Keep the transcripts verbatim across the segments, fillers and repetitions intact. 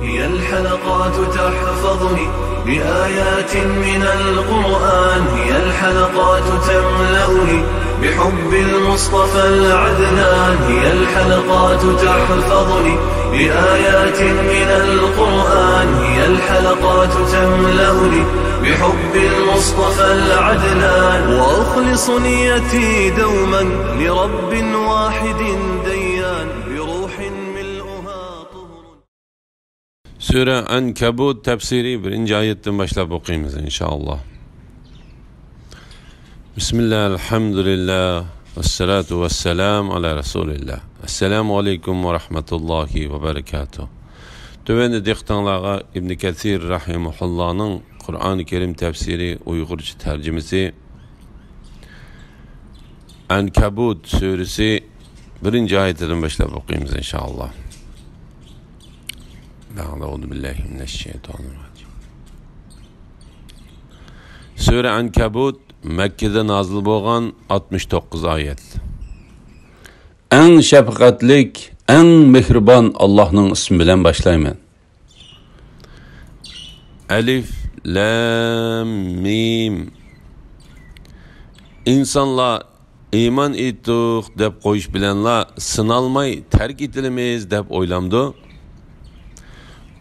هي الحلقات تحفظني بآيات من القرآن، هي الحلقات تملأني بحب المصطفى العدنان، هي الحلقات تحفظني بآيات من القرآن، هي الحلقات تملأني بحب المصطفى العدنان، وأخلص نيتي دوما لرب واحد ديان، بروح ملؤها طهر. سۈرە ئەنكەبۇت تەپسىرى بىرىنچى ئايەتتىن باشلاپ ئوقۇيمىز، ئىنشائاللا. بىسمىللا، ئەلھەمدۇلىللا، ۋەسسالاتۇ ۋەسسالامۇ ئالا رەسۇلىللا. ئەسسالامۇ ئەلەيكۇم ۋە رەھمەتۇللاھى ۋە بەرىكاتۇھ. تۆۋەندە دىققىتىڭلارغا ئىبنى كەسىر رەھىمەھۇللانىڭ قۇرئانى كەرىم تەپسىرى ئۇيغۇرچە تەرجىمىسى ئەنكەبۇت سۈرىسى بىرىنچى ئايىتىدىن باشلاپ ئوقۇيمىز، ئىنشائاللا. بەئدە، ئەئۇزۇ بىللاھى مىنەششەيتانىررەجىم. سۈرە ئەنكەبۇت مەككىدە نازىل بولغان، ئاتمىش توققۇز ئايەت. ئەڭ شەپقەتلىك، ئەڭ مېھرىبان ئاللاھنىڭ ئىسمى بىلەن باشلايمەن. ئەلىف لام مىم. ئىنسانلار ئىمان ئېيتتۇق دەپ قويۇش بىلەنلا سىنالماي تەرك ئېتىلىمىز دەپ ئويلامدۇ؟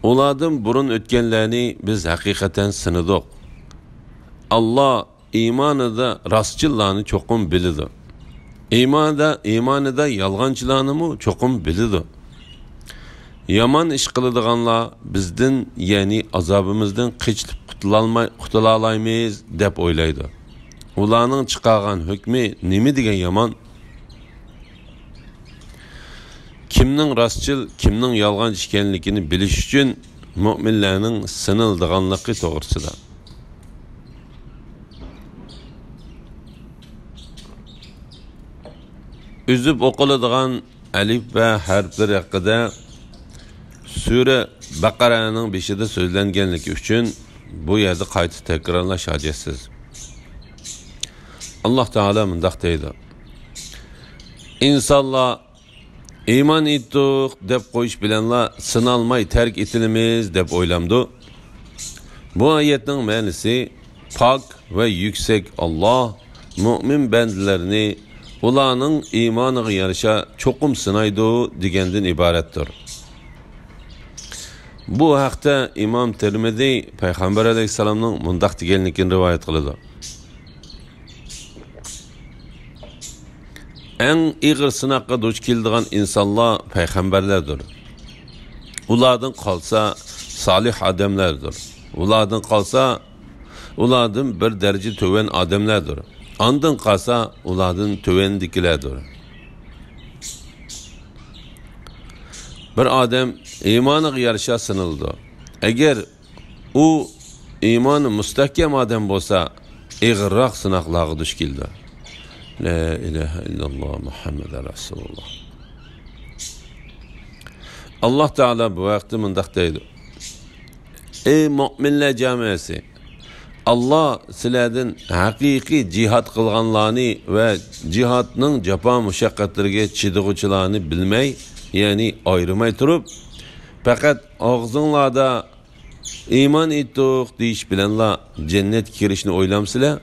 ئۇلاردىن بۇرۇن ئۆتكەنلەرنى بىز ھەقىقەتەن سىنىدۇق. ئاللا ئىمانىدا راستچىللارنى چوقۇم بىلىدۇ. ئىمانىدا، ئىمانىدا يالغانچىلارنىمۇ چوقۇم بىلىدۇ. يامان ئىش قىلىدىغانلار بىزدىن، يەنى ئازابىمىزدىن قېچىپ قۇتۇلالماي، قۇتۇلالايمىز دەپ ئويلايدۇ. ئۇلارنىڭ چىقارغان ھۆكمى نېمە دېگەن يامان! كىمنىڭ راستچىل، كىمنىڭ يالغانچى ئىكەنلىكىنى بىلىش ئۈچۈن مۆمىنلەرنىڭ سىنىلىدىغانلىقى توغرىسىدا. ئۈزۈپ ئوقۇلىدىغان ئەلىف ۋە ھەرپلىرى ھەققىدە سۈرە بەقەرەنىڭ بېشىدا سۆزلەنگەنلىكى ئۈچۈن بۇ يەردە قايتا تەكرارلاش ھاجەتسىز. ئاللا تائالا مۇنداق دەيدۇ: ئىنسانلار ئىمان ئېيتتۇق دەپ قويۇش بىلەنلا سىنالماي تەرك ئېتىلىمىز دەپ ئويلامدۇ؟ بۇ ئايەتنىڭ مەنىسى، پاك ۋە يۈكسەك ئاللا مۆمىن بەندىلەرنى ئۇلارنىڭ ئىمانىغا يارىشا چوقۇم سىنايدۇ دېگەندىن ئىبارەتتۇر. بۇ ھەقتە ئىمام تىرمىزى پەيغەمبەر ئەلەيھىسسالامنىڭ مۇنداق دېگەنلىكىنى رىۋايەت قىلىدۇ. ئەڭ ئېغىر سىناققا دۇچ كېلىدىغان ئىنسانلار پەيغەمبەرلەردۇر. ئۇلاردىن قالسا سالىھ ئادەملەردۇر. ئۇلاردىن قالسا، ئۇلاردىن بىر دەرىجە تۆۋەن ئادەملەردۇر. ئاندىن قالسا ئۇلاردىن تۆۋەندىكىلەردۇر. بىر ئادەم ئىمانىغا يارىشا سىنىلىدۇ. ئەگەر ئۇ ئىمانى مۇستەھكەم ئادەم بولسا، ئېغىرراق سىناقلارغا دۇچ كېلىدۇ. لا ئىلاھە ئىللاللا مۇھەممەدۇر رەسۇلۇللا. ئاللا تائالا بۇ ھەقتە مۇنداق دەيدۇ: ئەي مۆمىنلەر جامائەسى! ئاللا سىلەردىن ھەقىقىي جىھاد قىلغانلارنى ۋە جىھادنىڭ جاپا مۇشەققەتلىرىگە چىدىغۇچىلارنى بىلمەي، يەنى ئايرىماي تۇرۇپ، پەقەت ئاغزىڭلاردا ئىمان ئېيتتۇق دېيىش بىلەنلا جەننەتكە كىرىشنى ئويلامسىلەر؟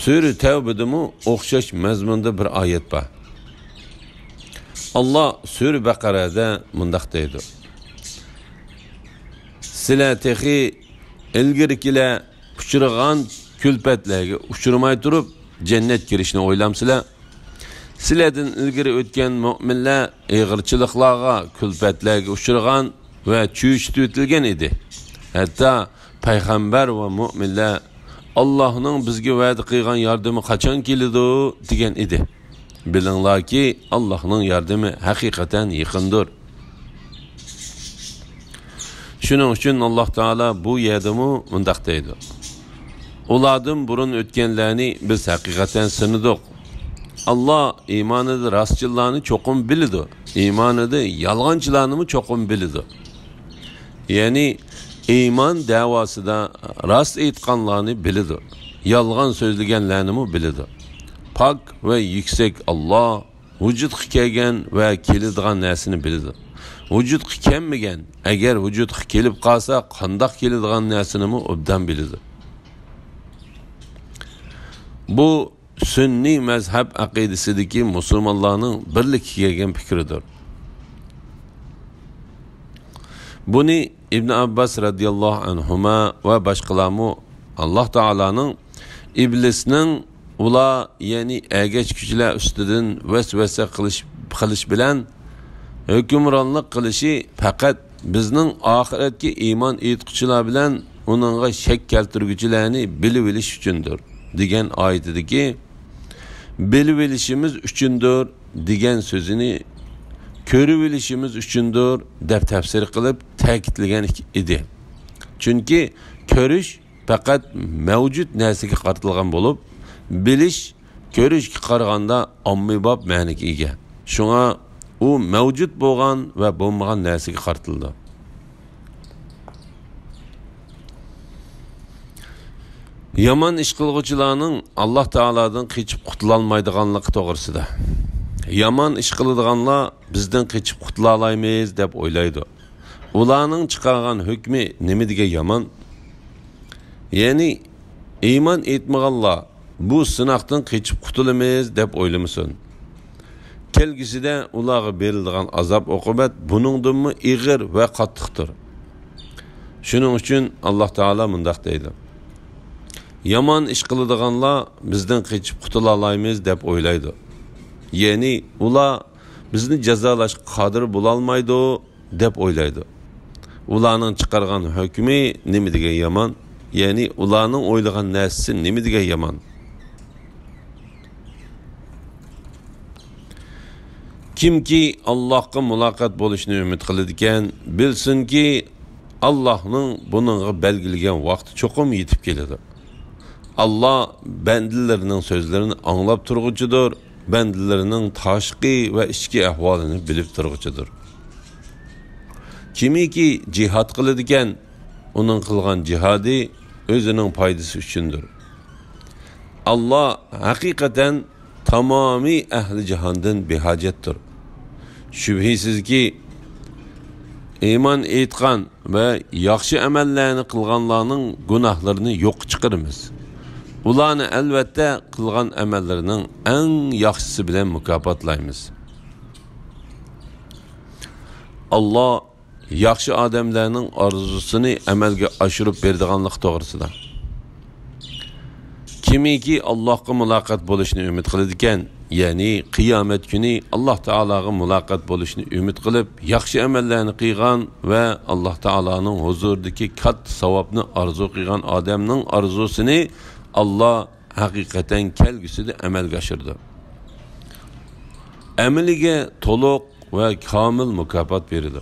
سۈرە تەۋبىدىمۇ ئوخشاش مەزمۇندا بىر ئايەت بار. ئاللا سۈرە بەقەرەدە مۇنداق دەيدۇ: سىلەر تېخى ئىلگىرىكىلەر ئۇچرىغان كۈلپەتلەرگە ئۇچرىماي تۇرۇپ، جەننەتكە كىرىشنى ئويلامسىلەر؟ سىلەردىن ئىلگىرى ئۆتكەن مۆمىنلەر ئېغىرچىلىقلارغا، كۈلپەتلەرگە ئۇچرىغان ۋە چۆچۈتۈۋېتىلگەن ئىدى. ھەتتا پەيغەمبەر ۋە مۆمىنلەر، «ئاللاھنىڭ بىزگە ۋەدە قىلغان ياردىمى قاچان كېلىدۇ؟» دېگەن ئىدى. بىلىڭلاركى، ئاللاھنىڭ ياردىمى ھەقىقەتەن يېقىندۇر. شۇنىڭ ئۈچۈن ئاللاھ تائالا بۇ يەردىمۇ مۇنداق دەيدۇ: ئۇلاردىن بۇرۇن ئۆتكەنلەرنى بىز ھەقىقەتەن سىنىدۇق. ئاللاھ ئىمانىدا راستچىللارنى چوقۇم بىلىدۇ، ئىمانىدا يالغانچىلارنىمۇ چوقۇم بىلىدۇ. يەنى ئىمان دەۋاسىدا راست ئېيتقانلارنى بىلىدۇ، يالغان سۆزلىگەنلەرنىمۇ بىلىدۇ. پاك ۋە يۈكسەك ئاللاھ ۋۇجۇدقا كەلگەن ۋە كېلىدىغان نەرسىنى بىلىدۇ. ۋۇجۇدقا كەلمىگەن، ئەگەر ۋۇجۇدقا كېلىپ قالسا، قانداق كېلىدىغان نەرسىنىمۇ ئوبدان بىلىدۇ. بۇ سۈننىي مەزھەپ ئەقىدىسىدىكى مۇسۇلمانلارنىڭ بىرلىككە كەلگەن پىكرىدۇر. بۇنى ئىبن ئابباس رەزىياللاھۇ ئەنھۇما ۋە باشقىلارمۇ ئاللاھ تائالانىڭ ئىبلىسنىڭ ئۇلار، يەنى ئەگەشكۈچىلەر ئۈستىدىن ۋەسۋەسە قىلىش، قىلىش بىلەن ھۆكۈمرانلىق قىلىشى پەقەت بىزنىڭ ئاخىرەتكە ئىمان ئېيتقۇچىلار بىلەن ئۇنىڭغا شەك كەلتۈرگۈچىلەرنى بىلىۋېلىش ئۈچۈندۇر، دېگەن ئايىتىدىكى بىلىۋېلىشىمىز ئۈچۈندۇر دېگەن سۆزىنى كۆرۈۋېلىشىمىز ئۈچۈندۇر دەپ تەپسىر قىلىپ تەكىتلىگەن ئىدى. چۈنكى كۆرۈش پەقەت مەۋجۇت نەرسىگە قارىتىلغان بولۇپ، بىلىش كۆرۈشكە قارىغاندا ئاممىباب مەنىگە ئىگە. شۇڭا ئۇ مەۋجۇت بولغان ۋە بولمىغان نەرسىگە قارىتىلىدۇ. يامان ئىش قىلغۇچىلارنىڭ ئاللاھ تائالادىن قېچىپ قۇتۇلالمايدىغانلىقى توغرىسىدا. يامان ئىش قىلىدىغانلار بىزدىن قېچىپ قۇتۇلالايمىز دەپ ئويلايدۇ. ئۇلارنىڭ چىقارغان ھۆكمى نېمە دېگەن يامان؟ يەنى ئىمان ئېيتمىغانلار بۇ سىناقتىن قېچىپ قۇتۇلىمىز دەپ ئويلىمىسۇن. كەلگۈسىدە ئۇلارغا بېرىلىدىغان ئازاب-ئوقۇبەت بۇنىڭدىنمۇ ئېغىر ۋە قاتتىقتۇر. شۇنىڭ ئۈچۈن ئاللاھ تائالا مۇنداق دەيدۇ: يامان ئىش قىلىدىغانلار بىزدىن قېچىپ قۇتۇلالايمىز دەپ ئويلايدۇ. يەنى ئۇلار بىزنى جازالاشقا قادىر بولالمايدۇ دەپ ئويلايدۇ. ئۇلارنىڭ چىقارغان ھۆكمى نېمە دېگەن يامان؟ يەنى ئۇلارنىڭ ئويلىغان نەرسىسى نېمە دېگەن يامان؟ كىمكى ئاللاھقا مۇلاقات بولۇشنى ئۈمىد قىلىدىكەن، بىلسۇنكى، ئاللاھنىڭ بۇنىڭغا بەلگىلىگەن ۋاقتى چوقۇم يېتىپ كېلىدۇ. ئاللاھ بەندىلىرىنىڭ سۆزلىرىنى ئاڭلاپ تۇرغۇچىدۇر، بەندىلىرىنىڭ تاشقى ۋە ئىچكى ئەھۋالىنى بىلىپ تۇرغۇچىدۇر. كىمكى جىھاد قىلىدىكەن، ئۇنىڭ قىلغان جىھادى ئۆزىنىڭ پايدىسى ئۈچۈندۇر. ئاللاھ ھەقىقەتەن تامامىي ئەھلى جاھاندىن بىھاجەتتۇر. شۈبھىسىزكى، ئىمان ئېيتقان ۋە ياخشى ئەمەللەرنى قىلغانلارنىڭ گۇناھلىرىنى يوققا چىقىرىمىز. ئۇلارنى ئەلۋەتتە قىلغان ئەمەللىرىنىڭ ئەڭ ياخشىسى بىلەن مۇكاپاتلايمىز. ئاللاھ ياخشى ئادەملەرنىڭ ئارزۇسىنى ئەمەلگە ئاشۇرۇپ بېرىدىغانلىقى توغرىسىدا. كىمكى ئاللاھقا مۇلاقات بولۇشنى ئۈمىد قىلىدىكەن، يەنى قىيامەت كۈنى ئاللاھ تائالاغا مۇلاقات بولۇشنى ئۈمىد قىلىپ، ياخشى ئەمەللەرنى قىلغان ۋە ئاللاھ تائالانىڭ ھۇزۇرىدىكى كاتتا ساۋابنى ئارزۇ قىلغان ئادەمنىڭ ئارزۇسىنى ئاللاھ ھەقىقەتەن كەلگۈسىدە ئەمەلگە ئاشۇرىدۇ. ئەمىلىگە تولۇق ۋە كامىل مۇكاپات بېرىدۇ.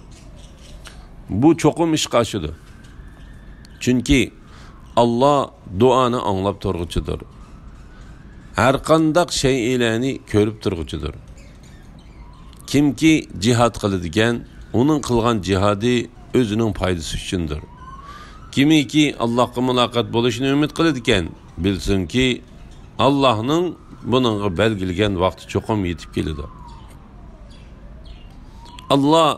بۇ چوقۇم ئىشقا ئاشىدۇ. چۈنكى ئاللاھ دۇئانى ئاڭلاپ تۇرغۇچىدۇر. ھەرقانداق شەيئىلەرنى كۆرۈپ تۇرغۇچىدۇر. كىمكى جىھاد قىلىدىكەن، ئۇنىڭ قىلغان جىھادى ئۆزىنىڭ پايدىسى ئۈچۈندۇر. كىمكى ئاللاھقا مۇلاقات بولۇشنى ئۈمىد قىلىدىكەن، بىلسۇنكى، ئاللاھنىڭ بۇنىڭغا بەلگىلىگەن ۋاقتى چوقۇم يېتىپ كېلىدۇ. ئاللاھ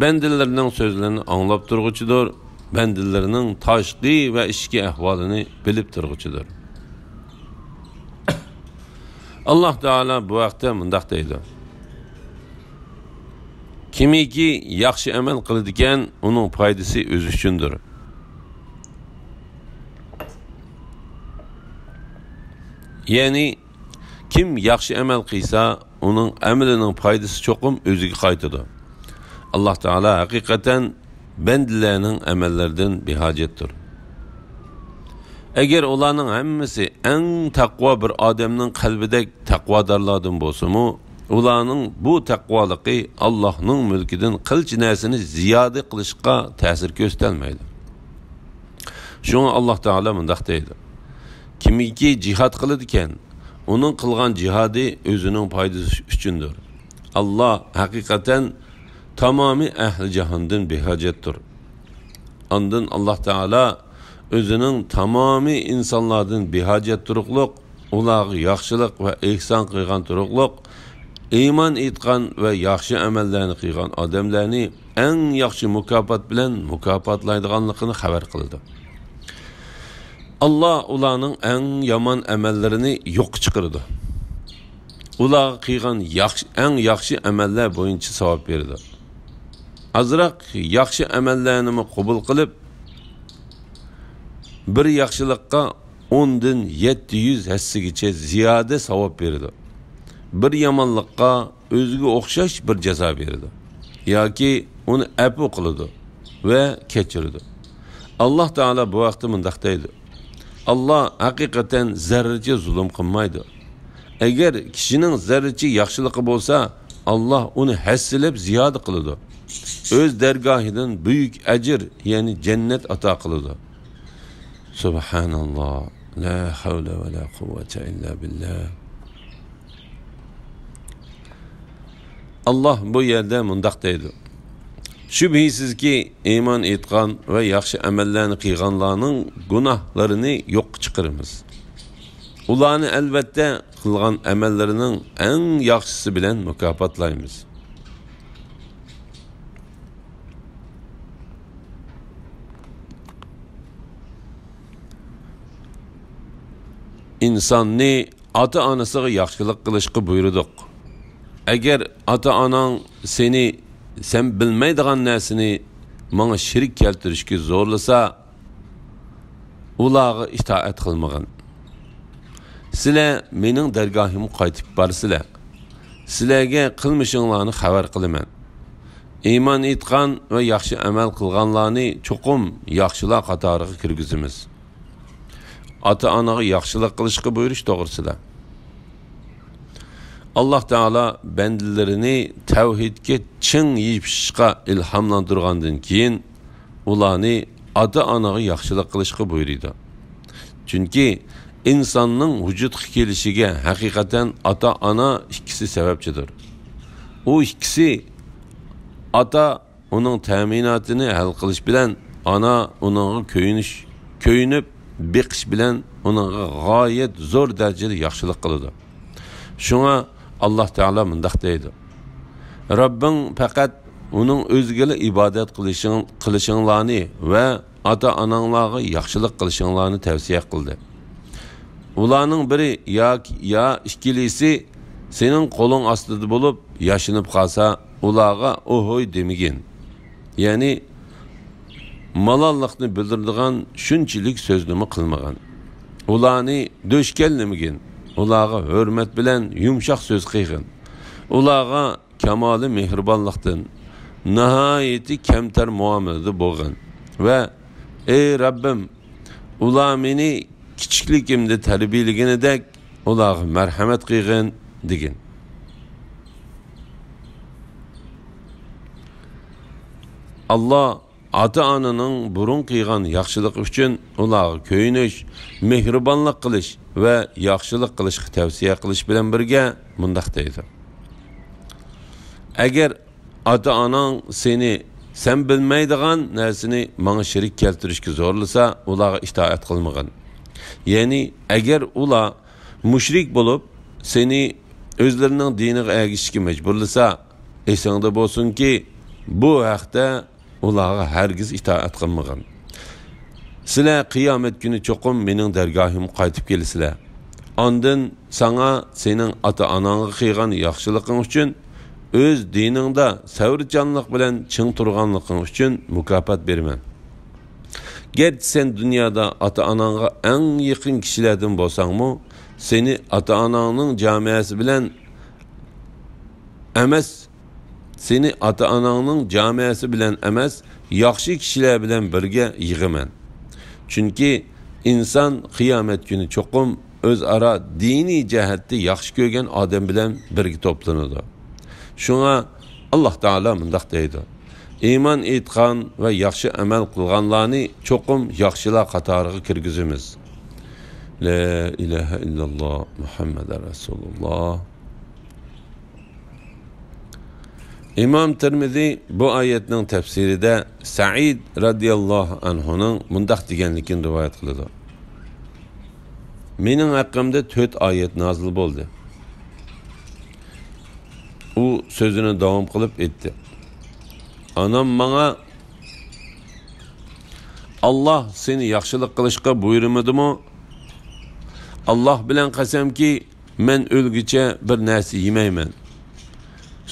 بەندىلىرىنىڭ سۆزلىرىنى ئاڭلاپ تۇرغۇچىدۇر، بەندىلىرىنىڭ تاشقى ۋە ئىچكى ئەھۋالىنى بىلىپ تۇرغۇچىدۇر. ئاللاھ تائالا بۇ ھەقتە مۇنداق دەيدۇ: كىمكى ياخشى ئەمەل قىلىدىكەن، ئۇنىڭ پايدىسى ئۆزى ئۈچۈندۇر. يەنى، كىم ياخشى ئەمەل قىلسا، ئۇنىڭ ئەمىلىنىڭ پايدىسى چوقۇم ئۆزىگە قايتىدۇ. ئاللاھ تائالا ھەقىقەتەن بەندىلەرنىڭ ئەمەللىرىدىن بىھاجەتتۇر. ئەگەر ئۇلارنىڭ ھەممىسى ئەڭ تەقۋا بىر ئادەمنىڭ قەلبىدەك تەقۋادارلاردىن بولسىمۇ، ئۇلارنىڭ بۇ تەقۋالىقى ئاللاھنىڭ مۈلكىدىن قىلچە نەرسىنى زىيادە قىلىشقا تەسىر كۆرسىتەلمەيدۇ. شۇڭا ئاللاھ تائالا مۇنداق دەيدۇ: كىمكى جىھاد قىلىدىكەن، ئۇنىڭ قىلغان جىھادى ئۆزىنىڭ پايدىسى ئۈچۈندۇر. ئاللاھ ھەقىقەتەن تامامىي ئەھلى جاھاندىن بىھاجەتتۇر. ئاندىن ئاللاھ تائالا ئۆزىنىڭ تامامىي ئىنسانلاردىن بىھاجەت تۇرۇقلۇق، ئۇلارغا ياخشىلىق ۋە ئېھسان قىلغان تۇرۇقلۇق، ئىمان ئېيتقان ۋە ياخشى ئەمەللەرنى قىلغان ئادەملەرنى ئەڭ ياخشى مۇكاپات بىلەن مۇكاپاتلايدىغانلىقىنى خەۋەر قىلىدۇ. ئاللا ئۇلارنىڭ ئەڭ يامان ئەمەللىرىنى يوققا چىقىرىدۇ. ئۇلارغا قىلغان ياخشى، ئەڭ ياخشى ئەمەللەر بويىچە ساۋاب بېرىدۇ. ئازراق ياخشى ئەمەللەرنىمۇ قوبۇل قىلىپ، بىر ياخشىلىققا ئوندىن يەتتە يۈز ھەسسىگىچە زىيادە ساۋاب بېرىدۇ. بىر يامانلىققا ئۆزىگە ئوخشاش بىر جازا بېرىدۇ ياكى ئۇنى ئەپۇ قىلىدۇ ۋە كەچۈرىدۇ. ئاللا تائالا بۇ ھەقتە مۇنداق دەيدۇ: ئاللا ھەقىقەتەن زەررىچە زۇلۇم قىلمايدۇ. ئەگەر كىشىنىڭ زەررىچە ياخشىلىقى بولسا، ئاللا ئۇنى ھەسسىلەپ زىيادە قىلىدۇ. ئۆز دەرگاھىدىن بۈيۈك ئەجىر، يەنى جەننەت ئاتا قىلىدۇ. سۇبھاناللا. لا ھەۋلە ۋە لا قۇۋۋەتە ئىللا بىللا. ئاللا بۇ يەردە مۇنداق دەيدۇ: شۈبھىسىزكى، ئىمان ئېيتقان ۋە ياخشى ئەمەللەرنى قىلغانلارنىڭ گۇناھلىرىنى يوققا چىقىرىمىز. ئۇلارنى، ئەلۋەتتە، قىلغان ئەمەللىرىنىڭ ئەڭ ياخشىسى بىلەن مۇكاپاتلايمىز. ئىنساننى ئاتا-ئانىسىغا ياخشىلىق قىلىشقا بۇيرۇدۇق. ئەگەر ئاتا-ئاناڭ سېنى، سەن بىلمەيدىغان نەرسىنى ماڭا شېرىك كەلتۈرۈشكە زورلىسا، ئۇلارغا ئىتائەت قىلمىغىن. سىلەر مېنىڭ دەرگاھىمغا قايتىپ بارىسىلەر. سىلەرگە قىلمىشىڭلارنى خەۋەر قىلىمەن. ئىمان ئېيتقان ۋە ياخشى ئەمەل قىلغانلارنى چوقۇم ياخشىلار قاتارىغا كىرگۈزىمىز. ئاتا-ئانىغا ياخشىلىق قىلىشقا بۇيرۇش توغرىسىدا. ئاللا تائالا بەندىلىرىنى تەۋھىدكە چىڭ يېپىشىشقا ئىلھاملاندۇرغاندىن كېيىن، ئۇلارنى ئاتا-ئانىغا ياخشىلىق قىلىشقا بۇيرۇيدۇ. چۈنكى ئىنساننىڭ ۋۇجۇدقا كېلىشىگە ھەقىقەتەن ئاتا-ئانا ئىككىسى سەۋەبچىدۇر. ئۇ ئىككىسى، ئاتا ئۇنىڭ تەمىناتىنى ھەل قىلىش بىلەن، ئانا ئۇنىڭغا كۆيۈنۈش، كۆيۈنۈپ بېقىش بىلەن ئۇنىڭغا غايەت زور دەرىجىدە ياخشىلىق قىلىدۇ. شۇڭا ئاللا تائالا مۇنداق دەيدۇ: رەببىڭ پەقەت ئۇنىڭ ئۆزىگىلا ئىبادەت قىلىشىڭ-، قىلىشىڭلارنى ۋە ئاتا-ئاناڭلارغا ياخشىلىق قىلىشىڭلارنى تەۋسىيە قىلدى. ئۇلارنىڭ بىرى ياكى يا ئىككىلىسى سېنىڭ قولۇڭ ئاستىدا بولۇپ ياشىنىپ قالسا، ئۇلارغا ئوھوي دېمىگىن. يەنى مالاللىقنى بىلدۈرىدىغان شۇنچىلىك سۆزنىمۇ قىلمىغىن. ئۇلارنى دۆشكەللىمىگىن. ئۇلارغا ھۆرمەت بىلەن يۇمشاق سۆز قىلغىن. ئۇلارغا كامالى مېھرىبانلىقتىن ناھايىتى كەمتەر مۇئامىلىدە بولغىن ۋە، ئەي رەببىم، ئۇلار مېنى كىچىكلىكىمدە تەربىيەلىگىنىدەك ئۇلارغا مەرھەمەت قىلغىن، دېگىن. ئاللا ئاتا-ئانىنىڭ بۇرۇن قىلغان ياخشىلىقى ئۈچۈن ئۇلارغا كۆيۈنۈش، مېھرىبانلىق قىلىش ۋە ياخشىلىق قىلىشقا تەۋسىيە قىلىش بىلەن بىرگە مۇنداق دەيدۇ: ئەگەر ئاتا-ئاناڭ سېنى، سەن بىلمەيدىغان نەرسىنى ماڭا شېرىك كەلتۈرۈشكە زورلىسا، ئۇلارغا ئىتائەت قىلمىغىن. يەنى ئەگەر ئۇلار مۇشرىك بولۇپ، سېنى ئۆزلىرىنىڭ دىنىغا ئەگىشىشكە مەجبۇرلىسا، ئېسىڭدە بولسۇنكى، بۇ ھەقتە ئۇلارغا ھەرگىز ئىتائەت قىلمىغىن. سىلەر قىيامەت كۈنى چوقۇم مېنىڭ دەرگاھىمغا قايتىپ كېلىسىلەر. ئاندىن ساڭا سېنىڭ ئاتا-ئاناڭغا قىلغان ياخشىلىقىڭ ئۈچۈن، ئۆز دىنىڭدا سەۋرچانلىق بىلەن چىڭ تۇرغانلىقىڭ ئۈچۈن مۇكاپات بېرىمەن. گەرچە سەن دۇنيادا ئاتا-ئاناڭغا ئەڭ يېقىن كىشىلەردىن بولساڭمۇ، سېنى ئاتا-ئاناڭنىڭ جامەسى بىلەن ئەمەس، سېنى ئاتا-ئاناڭنىڭ جامەسى بىلەن ئەمەس، ياخشى كىشىلەر بىلەن بىرگە يىغىمەن. چۈنكى ئىنسان قىيامەت كۈنى چوقۇم ئۆزئارا دىنىي جەھەتتە ياخشى كۆرگەن ئادەم بىلەن بىرگە توپلىنىدۇ. شۇڭا ئاللا تائالا مۇنداق دەيدۇ: ئىمان ئېيتقان ۋە ياخشى ئەمەل قىلغانلارنى چوقۇم ياخشىلار قاتارىغا كىرگۈزىمىز. لا ئىلاھە ئىللاللا، مۇھەممەدۇر رەسۇلۇللا. ئىمام تىرمىزى بۇ ئايەتنىڭ تەپسىرىدە سەئىد رەزىياللاھۇ ئەنھۇنىڭ مۇنداق دېگەنلىكىنى رىۋايەت قىلىدۇ: مېنىڭ ھەققىمدە تۆت ئايەت نازىل بولدى. ئۇ سۆزىنى داۋام قىلىپ ئېيتتى، ئانام ماڭا، «ئاللاھ سېنى ياخشىلىق قىلىشقا بۇيرۇمىدىمۇ؟ ئاللاھ بىلەن قەسەمكى، مەن ئۆلگۈچە بىر نەرسە يېمەيمەن،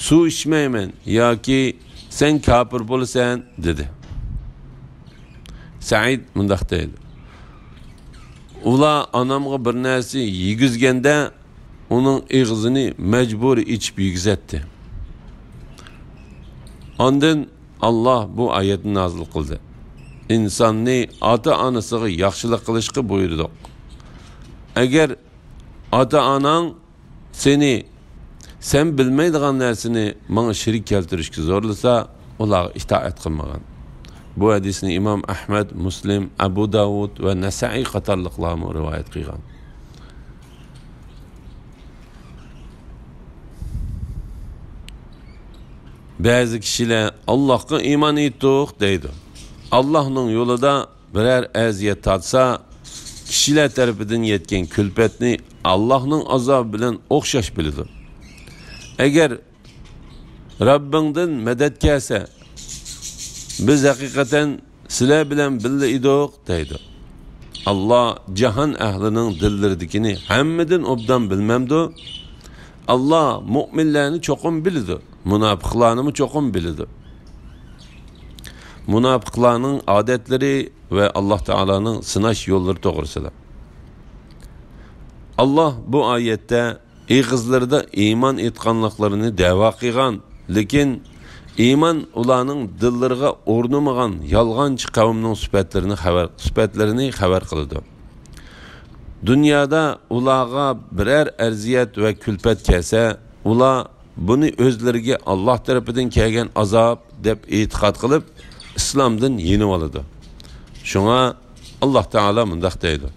سۇ ئىچمەيمەن ياكى سەن كاپىر بولىسەن» دېدى. سەئىد مۇنداق دەيدۇ، ئۇلار ئانامغا بىر نەرسە يېگۈزگەندە، ئۇنىڭ ئېغىزىنى مەجبۇرىي ئېچىپ يېگۈزەتتى. ئاندىن ئاللاھ بۇ ئايەتنى نازىل قىلدى، ئىنساننى ئاتا-ئانىسىغا ياخشىلىق قىلىشقا بۇيرۇدۇق. ئەگەر ئاتا-ئاناڭ سېنى سەن بىلمەيدىغان نەرسىنى ماڭا شېرىك كەلتۈرۈشكە زورلىسا، ئۇلارغا ئىتائەت قىلمىغىن. بۇ ھەدىسنى ئىمام ئەھمەد، مۇسلىم، ئەبۇ داۋۇد ۋە نەسائىي قاتارلىقلارمۇ رىۋايەت قىلغان. بەزى كىشىلەر «ئاللاھقا ئىمان ئېيتتۇق» دەيدۇ. ئاللاھنىڭ يولىدا بىرەر ئەزىيەت تارتسا، كىشىلەر تەرىپىدىن يەتكەن كۈلپەتنى ئاللاھنىڭ ئازابى بىلەن ئوخشاش بىلىدۇ. ئەگەر رەببىڭدىن مەدەت كەلسە، بىز ھەقىقەتەن سىلەر بىلەن بىللە ئىدۇق دەيدۇ. ئاللاھ جاھان ئەھلىنىڭ دىللىرىدىكىنى ھەممىدىن ئوبدان بىلمەمدۇ؟ ئاللاھ مۆمىنلەرنى چوقۇم بىلىدۇ، مۇناپىقلارنىمۇ چوقۇم بىلىدۇ. مۇناپىقلارنىڭ ئادەتلىرى ۋە ئاللاھ تائالانىڭ سىناش يوللىرى توغرىسىدا. ئاللاھ بۇ ئايەتتە ئېغىزلىرىدا ئىمان ئېيتقانلىقلىرىنى دەۋا قىلغان، لېكىن ئىمان ئۇلارنىڭ دىللىرىغا ئورنىمىغان يالغانچى قەۋمنىڭ سۈپەتلىرىنى خەۋەر، سۈپەتلىرىنى خەۋەر قىلىدۇ. دۇنيادا ئۇلارغا بىرەر ئەزىيەت ۋە كۈلپەت كەلسە، ئۇلار بۇنى ئۆزلىرىگە ئاللاھ تەرىپىدىن كەلگەن ئازاب دەپ ئېتىقاد قىلىپ، ئىسلامدىن يېنىۋالىدۇ. شۇڭا ئاللاھ تائالا مۇنداق دەيدۇ،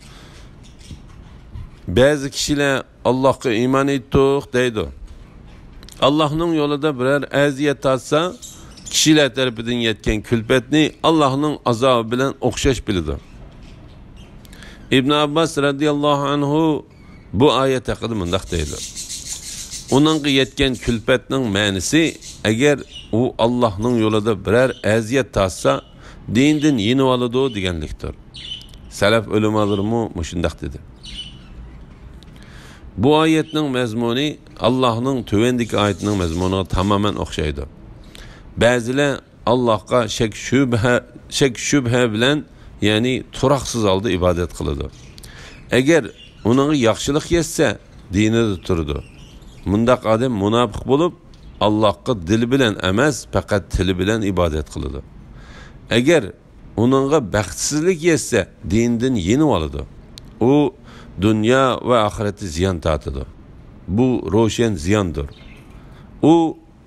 بەزى كىشىلەر «ئاللاھقا ئىمان ئېيتتۇق» دەيدۇ. ئاللاھنىڭ يولىدا بىرەر ئەزىيەت تارتسا، كىشىلەر تەرىپىدىن يەتكەن كۈلپەتنى ئاللاھنىڭ ئازابى بىلەن ئوخشاش بىلىدۇ. ئىبن ئابباس رەزىياللاھۇ ئەنھۇ بۇ ئايەت ھەققىدە مۇنداق دەيدۇ، ئۇنىڭغا يەتكەن كۈلپەتنىڭ مەنىسى، ئەگەر ئۇ ئاللاھنىڭ يولىدا بىرەر ئەزىيەت تارتسا، دىنىدىن يېنىۋالىدۇ دېگەنلىكتۇر. سەلەف ئۆلىمالىرىمۇ مۇشۇنداق دېدى. بۇ ئايەتنىڭ مەزمۇنى ئاللاھنىڭ تۆۋەندىكى ئايىتىنىڭ مەزمۇنىغا تامامەن ئوخشايدۇ. بەزىلەر ئاللاھقا شەك شۈبھە، شەك شۈبھە بىلەن، يەنى تۇراقسىز ھالدا ئىبادەت قىلىدۇ. ئەگەر ئۇنىڭغا ياخشىلىق يەتسە، دىنىدا تۇرىدۇ. مۇنداق ئادەم مۇناپىق بولۇپ، ئاللاھقا دىلى بىلەن ئەمەس، پەقەت تىلى بىلەن ئىبادەت قىلىدۇ. ئەگەر ئۇنىڭغا بەختسىزلىك يەتسە، دىنىدىن يېنىۋالىدۇ. ئۇ دۇنيا ۋە ئاخىرەتتە زىيان تارتىدۇ. بۇ روشەن زىياندۇر. ئۇ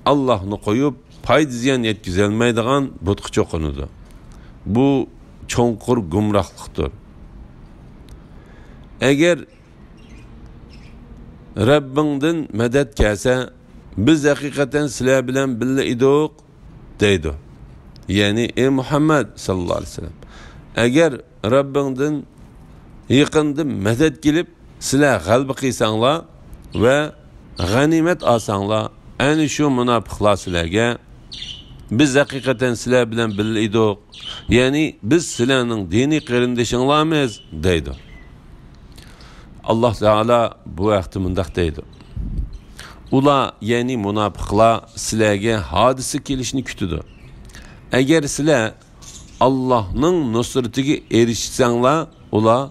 ئاللاھنى قويۇپ، پايدا-زىيان يەتكۈزەلمەيدىغان بۇتقا چوقۇنىدۇ. بۇ چوڭقۇر گۇمراھلىقتۇر. ئەگەر رەببىڭدىن مەدەت كەلسە، بىز ھەقىقەتەن سىلەر بىلەن بىللە ئىدۇق، دەيدۇ. يەنى، ئەي مۇھەممەد ساللاللاھۇ ئەلەيھى ۋەسەللەم، ئەگەر رەببىڭدىن يېقىندا مەدەت كېلىپ، سىلەر غەلىبە قىلساڭلار ۋە غەنىيمەت ئالساڭلار، ئەنە شۇ مۇناپىقلار سىلەرگە، بىز ھەقىقەتەن سىلەر بىلەن بىللە ئىدۇق، يەنى بىز سىلەرنىڭ دىنىي قېرىندىشىڭلارمىز، دەيدۇ. ئاللاھ تائالا بۇ ھەقتە مۇنداق دەيدۇ، ئۇلار، يەنى مۇناپىقلار سىلەرگە ھادىسە كېلىشنى كۈتىدۇ. ئەگەر سىلەر ئاللاھنىڭ نۇسرىتىگە ئېرىشسەڭلار، ئۇلار،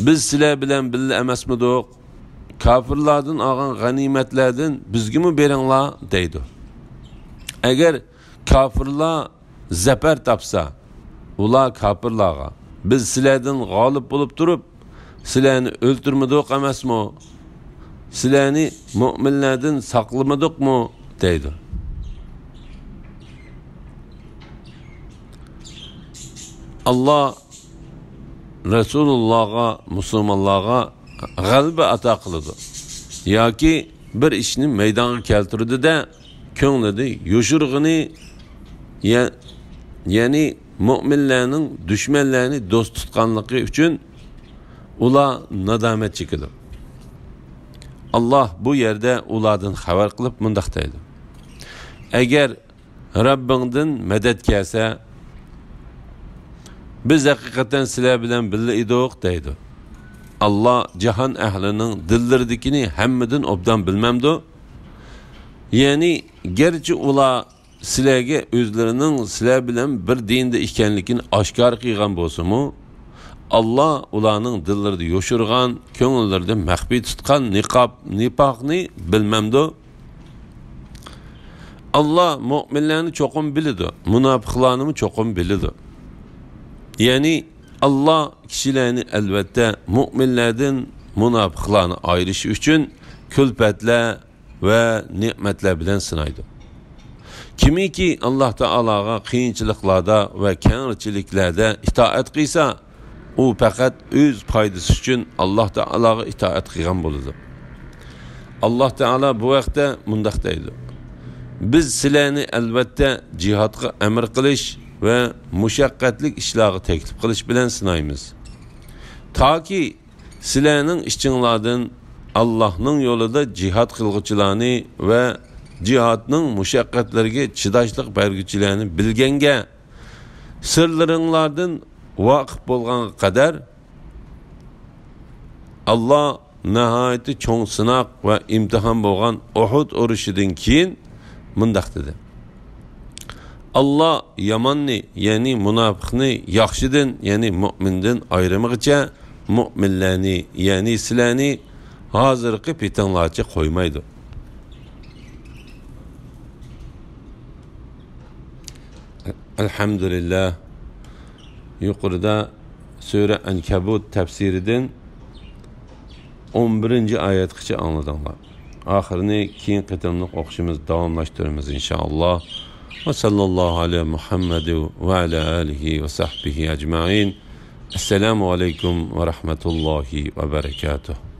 بىز سىلەر بىلەن بىللە ئەمەسمىدۇق؟ كاپىرلاردىن ئالغان غەنىيمەتلەردىن بىزگىمۇ بېرىڭلار، دەيدۇ. ئەگەر كاپىرلار زەپەر تاپسا، ئۇلار كاپىرلارغا، بىز سىلەردىن غالىب بولۇپ تۇرۇپ، سىلەرنى ئۆلتۈرمىدۇق ئەمەسمۇ؟ سىلەرنى مۆمىنلەردىن ساقلىمىدۇقمۇ؟ دەيدۇ. ئاللاھ رەسۇلۇللاھقا، مۇسۇلمانلارغا غەلىبە ئاتا قىلىدۇ ياكى بىر ئىشنى مەيدانغا كەلتۈرىدۇ-دە، كۆڭلىدە يوشۇرغىنى، يە-، يەنى مۆمىنلەرنىڭ دۈشمەنلەرنى دوست تۇتقانلىقى ئۈچۈن ئۇلار نادامەت چېكىدۇ. ئاللاھ بۇ يەردە ئۇلاردىن خەۋەر قىلىپ مۇنداق دەيدۇ، ئەگەر رەببىڭدىن مەدەت كەلسە، بىز ھەقىقەتەن سىلەر بىلەن بىللە ئىدۇق دەيدۇ. ئاللا جاھان ئەھلىنىڭ دىللىرىدىكىنى ھەممىدىن ئوبدان بىلمەمدۇ؟ يەنى گەرچە ئۇلار سىلەرگە ئۆزلىرىنىڭ سىلەر بىلەن بىر دىندا ئىكەنلىكىنى ئاشكارا قىلغان بولسىمۇ، ئاللا ئۇلارنىڭ دىللىرىدا يوشۇرغان، كۆڭۈللىرىدە مەخپىي تۇتقان نىقاب، نىپاقنى بىلمەمدۇ؟ ئاللا مۆمىنلەرنى چوقۇم بىلىدۇ، مۇناپىقلارنىمۇ چوقۇم بىلىدۇ. يەنى ئاللا كىشىلەرنى ئەلۋەتتە مۆمىنلەردىن مۇناپىقلارنى ئايرىش ئۈچۈن كۈلپەتلەر ۋە نېمەتلەر بىلەن سىنايدۇ. كىمكى ئاللا تائالاغا قىيىنچىلىقلاردا ۋە كەڭچىلىكلەردە ئىتائەت قىلسا، ئۇ پەقەت ئۆز پايدىسى ئۈچۈن ئاللا تائالاغا ئىتائەت قىلغان بولىدۇ. ئاللا تائالا بۇ ھەقتە مۇنداق دەيدۇ: بىز سىلەرنى ئەلۋەتتە جىھادقا ئەمر قىلىش ۋە مۇشەققەتلىك ئىشلارغا تەكلىپ قىلىش بىلەن سىنايمىز. تاكى سىلەرنىڭ ئىچىڭلاردىن ئاللاھنىڭ يولىدا جىھاد قىلغۇچىلارنى ۋە جىھادنىڭ مۇشەققەتلىرىگە چىداشلىق بەرگۈچىلەرنى بىلگەنگە، سىرلىرىڭلاردىن ۋاقىپ بولغانغا قەدەر، ئاللا ناھايىتى چوڭ سىناق ۋە ئىمتىھان بولغان ئۇھۇد ئۇرۇشىدىن كېيىن مۇنداق دېدى: ئاللا ياماننى، يەنى مۇناپىقنى، ياخشىدىن، يەنى مۆمىندىن ئايرىمىغىچە، مۆمىنلەرنى، يەنى سىلەرنى ھازىرقى پېتىڭلارچە قويمايدۇ. ئەلھەمدۇلىللا. يۇقىرىدا سۈرە ئەنكەبۇت تەپسىرىدىن ئون بىرىنچى ئايەتكىچە ئاڭلىدىڭلار. ئاخىرىنى كېيىنكى قېتىملىق ئوقۇشىمىز، داۋاملاشتۇرىمىز، ئىنشائاللا. ۋە ساللاللاھۇ ئەلا مۇھەممەد ۋە ئەلا ئالىھى ۋە سەھبىھى ئەجمەئىن. ئەسسالامۇ ئەلەيكۇم ۋە رەھمەتۇللاھى ۋە بەرەكاتۇھ.